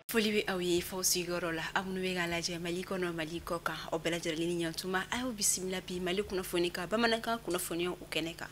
Foli bɛ aw ye f'aw sigiyɔrɔ la, aw minnu bɛ k'a lajɛ Mali kɔnɔ, Mali kɔ kan, aw bɛɛ lajɛlen ni ɲantuma. A y'aw bisimila bi Mali kunnafoni kan, bamanankan kunnafoniyaw o kɛnɛ kan.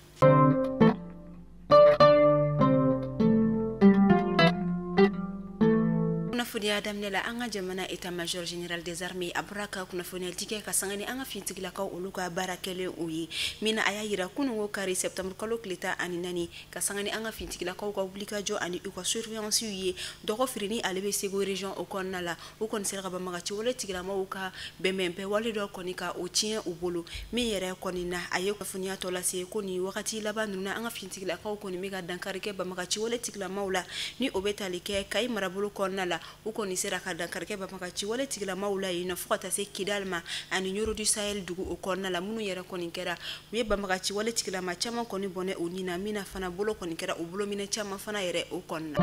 Kunnafoniya daminɛ la, an ka jamana état major général des armées a bɔra ka kunnafoniya di kɛ ka sanga ni an ka finitigilakaw olu ka baara kɛlen o ye min na, a y'a yira kununko kari septembre kalo tile 14, ka sanga ni an ka finitigilakaw ka wulikajɔ ani u ka surveillance ye dɔgɔ firini ale bɛ Segu région o kɔnɔna la. U kɔni sera ka banbagaci wale tigilamaw ka bɛnbɛnbɛn wale dɔ kɔni ka o tiɲɛ u bolo. Min yɛrɛ kɔni na, a ye kunnafoniya tɔ lase ko nin wagati laban ninnu na, an ka finitigilakaw kɔni bɛ ka dankari kɛ banbagaci wale tigilamaw la, ni o bɛ tali kɛ Kayi marabolo kɔnɔna la. U kɔni sera ka dankari kɛ banbagaci wale tigilamaw la yen nɔ fo ka taa se Kidal ma ani Nioro du Sahel dugu o kɔnɔna la. Minnu yɛrɛ kɔni kɛra, u ye banbagaci wale tigilama caman kɔni bɔnɛ u ni na, min na fana bolo kɔni kɛra u bolo minɛ caman fana yɛrɛ o kɔnɔna.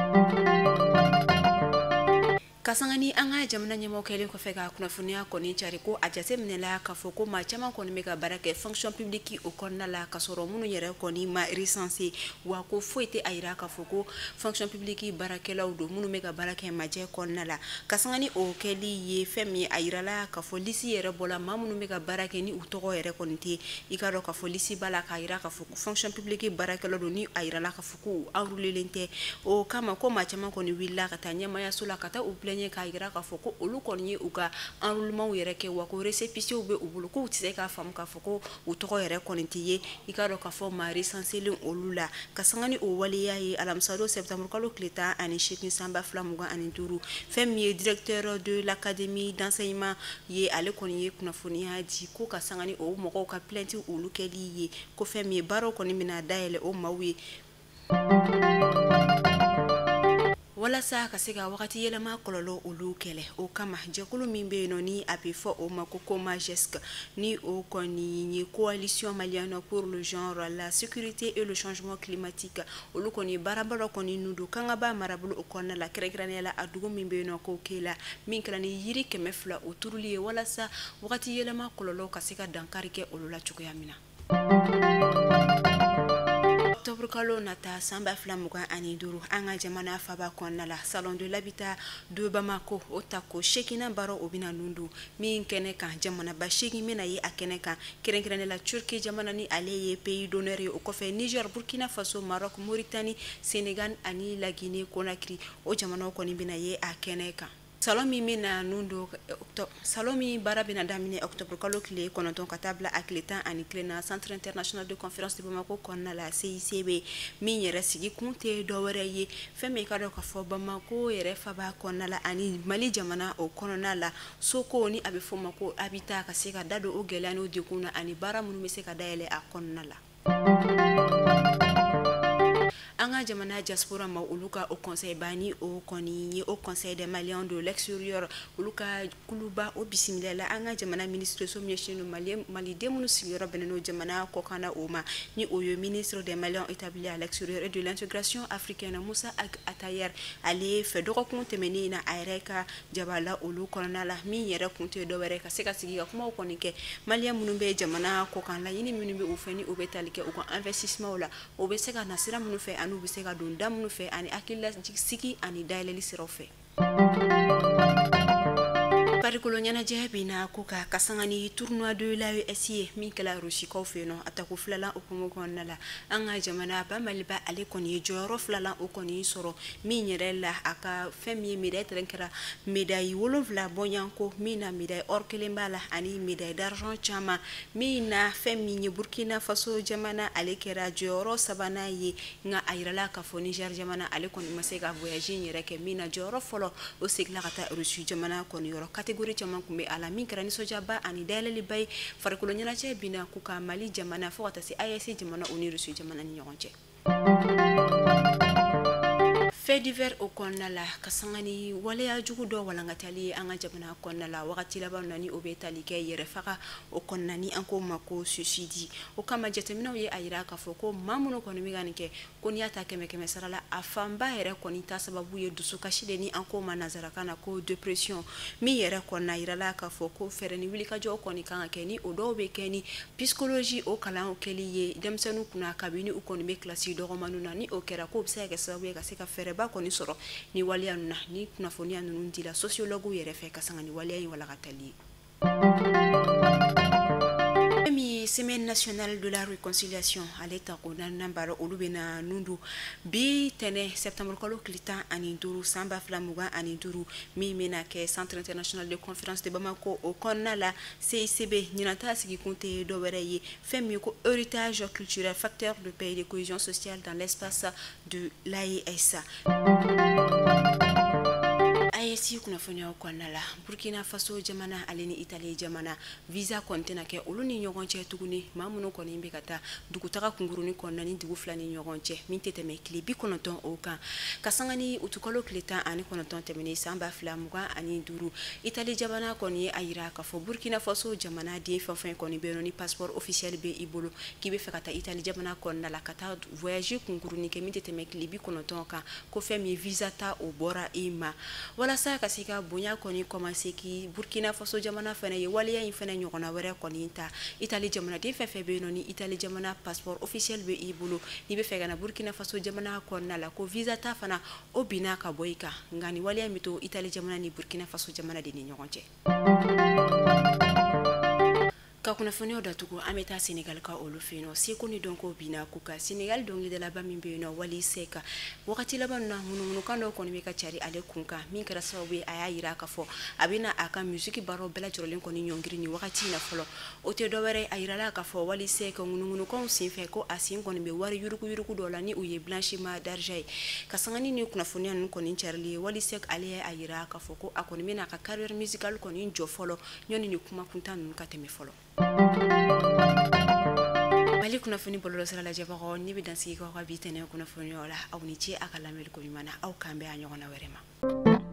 Ka sanga ni an ka jamana ɲɛmɔgɔ kɛlen kɔfɛ ka kunnafoniya kɔni cari ko a jate minɛla k'a fɔ ko maa caman kɔni bɛ ka baara kɛ fonction publique o kɔnɔna la, ka sɔrɔ minnu yɛrɛ kɔni ma recensé, wa ko foyi tɛ a yira k'a fɔ ko fonction publique baarakɛlaw don minnu bɛ ka baara kɛ majɛ kɔnɔna la. Ka sanga ni o kɛli ye, fɛn min a yirala k'a fɔ liste yɛrɛ bɔla maa minnu bɛ ka baara kɛ ni u tɔgɔ yɛrɛ kɔni tɛ, i k'a dɔn k'a fɔ liste b'a la k'a yira k'a fɔ ko fonction publique baarakɛlaw don, ni a yirala k'a fɔ ko enrôlélen tɛ. O kama ko maa caman kɔni wulila ka taa ɲɛmayaso la ka taa u plaigner k'a yira k'a fɔ ko olu kɔni ye u ka enrôlement yɛrɛ kɛ, wa ko récépissé bɛ u bolo, k'u tɛ se k'a faamu k'a fɔ ko u tɔgɔ yɛrɛ kɔni tɛ ye, i k'a dɔn k'a fɔ maa recensé olu la. Ka sanga ni o waleya ye, alamisadon septembre kalo tile 18 san 2025, fɛn min ye directeur de l'académie d'enseignement ye, ale kɔni ye kunnafoniya di ko ka sanga ni o mɔgɔw ka plainte olu kɛli ye, ko fɛn min ye baaraw kɔni bɛna dayɛlɛ o maaw ye walasa ka se ka wagati yɛlɛma kɔlɔlɔ olu kɛlɛ. O kama, jɛkulu min bɛ yen nɔ ni a bɛ fɔ o ma ko COMAGESC, ni o kɔni ye Coalition malienne pour le genre, la sécurité et le changement climatique, olu kɔni baaraba dɔ kɔni nu don Kangaba marabolo o kɔnɔna la, kɛrɛnkɛrɛnnenya la a dugu min bɛ yen nɔ ko Kela, min kɛra ni yiri 200 o turuli ye walasa wagati yɛlɛma kɔlɔlɔ ka se ka dankari kɛ olu la cogoya min na. Octobre kalo nata san 2025, an ka jamana faba kɔnɔna la, salon de l'habitat de Bamako o tako seeginnan baara o bɛna nun don min kɛnɛ kan, jamanaba 8 bɛna ye a kɛnɛ kan, kɛrɛnkɛrɛnnenya la Turquie jamana ni ale ye pays d'honneur ye, o kɔfɛ Niger, Burkina Faso, Maroc, Mauritanie, Sénégal ani la Guinée Conakry, o jamanaw kɔni bɛna ye a kɛnɛ kan. Salon min bɛna nun don, salon min baara bɛna daminɛ octobre kalo tile 9 ka taa bila a tile 11 na, Centre international de conférence de Bamako kɔnɔna la, CICB, min yɛrɛ sigi kun tɛ dɔwɛrɛ ye, fɛn min ka dɔn k'a fɔ Bamako yɛrɛ faba kɔnɔna la ani Mali jamana o kɔnɔna la, soko ni a bɛ fɔ o ma ko habitat, ka se ka da don o gɛlɛya n'o degun na ani baara minnu bɛ se ka dayɛlɛ a kɔnɔna la. An ka jamana diaspora ma, olu ka o conseil ba ni o kɔni ye o Conseil des Maliens de l'extérieur, olu ka kuluba o bisimila la an ka jamana ministre so min ɲɛsinnen don maliden minnu sigiyɔrɔ bɛnnen don jamana kɔkan o ma, ni o ye ministre des Maliens établis à l'extérieur et de l'intégration africaine, Moussa Ag Attaher, ale fɛ dɔgɔkun tɛmɛnen na a yɛrɛ ka jabala olu kɔnɔna la. Min yɛrɛ kun tɛ dɔwɛrɛ, ka se ka sigi ka kumaw kɔni kɛ malien minnu bɛ jamana kɔkan, laɲini minnu bɛ u fɛ ni o bɛ tali kɛ u ka investissement la, o bɛ se ka na sira minnu fɛ ani u bɛ se ka don da minnu fɛ ani hakililajigi ani dayɛlɛli siraw fɛ. Farikolo ɲɛnajɛ bɛna ko ka sanga ni tournoi de l'AES ye min kɛla Rusikaw fɛ yen nɔ, a tako filanan hukumu kɔnɔna la, an ka jamana ba Maliba ale kɔni ye jɔyɔrɔ filanan o kɔni sɔrɔ, min yɛrɛ la a ka fɛn min ye médaille tɛrɛn kɛra médaille 7 bɔɲɔgɔnko, min na médaille or kelen b'a la ani médaille d'argent caman, min na fɛn min ye Burkina Faso jamana ale kɛra jɔyɔrɔ sabanan ye. Nka a yirala k'a fɔ Niger jamana ale kɔni ma se ka voyage in yɛrɛ kɛ, min na jɔyɔrɔ fɔlɔ o seginna ka taa Russie jamana kɔni yɔrɔ. Catégorie caman tun bɛ a la, min kɛra nisɔndiyaba ani dayɛlɛliba ye farikolo ɲɛnajɛ binna ko ka Mali jamana fo ka taa se AES jamana o ni Russie jamana ni ɲɔgɔn cɛ. Fait divers o kɔnɔna la, ka sanga ni waleya jugu dɔ walankatali ye an ka jamana kɔnɔna la wagati laban na, ni o bɛ tali kɛ yɛrɛ faga o kɔnɔna, ni an k'o ma ko suicide, o kama jateminɛw ye a yira k'a fɔ ko maa minnu kɔni bɛ ka nin kɛ, ko n'i y'a ta kɛmɛ kɛmɛ sara la, a fanba yɛrɛ kɔni ta sababu ye dusukasi de, ni an k'o ma nanzarakan na ko dépression. Min yɛrɛ kɔnɔna yirala k'a fɔ ko fɛɛrɛ ni wulikajɔ kɔni kan ka kɛ, ni o dɔw bɛ kɛ ni psychologie o kalan kɛli ye denmisɛnninw kunna kabini u kɔni bɛ kilasi dɔgɔmaninw na. Ni o kɛra, k'o bɛ se ka kɛ sababu ye ka se ka fɛɛrɛba jɔyɔrɔba kɔni sɔrɔ ni waleya ninnu na. Ni kunnafoniya ninnu dila sociologue yɛrɛ fɛ ka sanga ni waleya in walakatali ye. Semaine nationale de la réconciliation, ale ta ko naaninan baara, olu bɛna nun don bi tɛnɛ septembre kalo tile 15 san 2025, min bɛna kɛ Centre international de conférence de Bamako o kɔnɔna la. CICB ɲinan ta sigikun tɛ dɔwɛrɛ ye fɛn min ko héritage culturel, facteur de paix et de cohésion sociale dans l'espace de l'AES. AES kunnafoniyaw kɔnɔna la, Burkina Faso jamana ale ni Italie jamana, visa kɔni tɛna kɛ olu ni ɲɔgɔn cɛ tuguni. Maa minnu kɔni bɛ ka taa dugutaga kunkurunin kɔnɔna ni dugu fila ni ɲɔgɔn cɛ min tɛ tɛmɛ tile 90 o kan, ka sanga ni utukalo tile 19 tɛmɛnen san 2025, Italie jamana kɔni ye a yira k'a fɔ Burkina Faso jamana den fɛn o fɛn kɔni bɛ yen nɔ, ni passeport officiel bɛ i bolo, k'i bɛ fɛ ka taa Italie jamana kɔnɔna la ka taa voyage kunkurunin kɛ min tɛ tɛmɛ tile 90 kan, ko fɛn min ye visa ta, o bɔra i ma. Walasa ka se ka bonya kɔni commencer k'i Burkina Faso jamana fana ye waleya in fana ɲɔgɔnna wɛrɛ kɔni ta, Italie jamanaden fɛn fɛn bɛ yen nɔ, ni Italie jamana passeport officiel bɛ i bolo, n'i bɛ fɛ ka na Burkina Faso jamana kɔnɔna la, ko visa ta fana, o binna ka bɔ i kan. Nka ni waleya min to Italie jamana ni Burkina Faso jamana de ni ɲɔgɔn cɛ. Ka kunnafoniyaw datugu, an bɛ taa Senegal ka olu fɛ yen nɔ. Seko ni dɔnko binna k'u ka Senegal dɔnkilidalaba min bɛ yen nɔ, Wally Seck, wagati laban na ŋunuŋunukan dɔw kɔni bɛ ka cari ale kun kan, min kɛra sababu ye a y'a yira k'a fɔ a bɛna a ka musique baaraw bɛɛ lajɛlen kɔni ɲɔngiri nin wagati in na fɔlɔ. O tɛ dɔwɛrɛ, a yirala k'a fɔ Wally Seck, ŋunuŋunukanw senfɛ, ko a sen kɔni bɛ wari yuruguyurugu dɔ la ni o ye blanchiment d'argent ye. Ka sanga ni kunnafoniya ninnu kɔni carili ye, Wally Seck ale ye a yira k'a fɔ ko a kɔni bɛna a ka carrière musicale kɔni jɔ fɔlɔ ɲɔni ni kuma kuntan ninnu ka tɛmɛ fɔlɔ. Mali kunnafoni bɔlɔlɔsira lajɛbagaw, ne bɛ dansigi k'aw ka bi tɛnɛ kunnafoniyaw la. Aw ni ce a ka lamɛnni ko ɲuman na. Aw k'an bɛn a ɲɔgɔnna wɛrɛ ma.